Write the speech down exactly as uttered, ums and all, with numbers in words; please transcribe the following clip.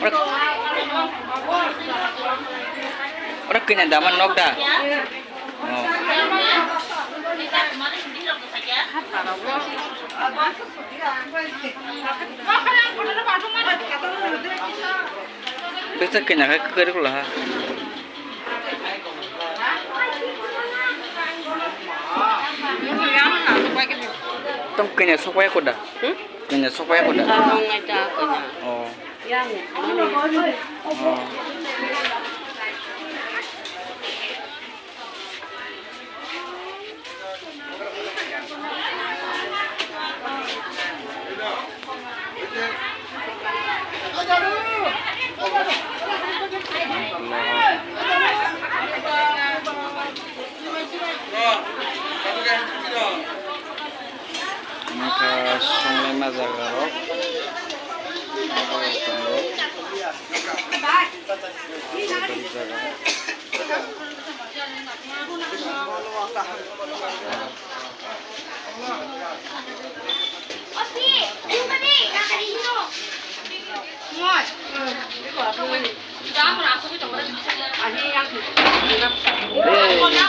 Ora, ora kena daman nok da. Oh. Bwsa kena khe kwrwk laha. Tong kena sokpaiya koda? Hmm? Kena sokpaiya koda? Ah, ong ai ta kena. Oh. Yang. Oh. Nokha songlaima jaga rok. Abo tongo. Jaga.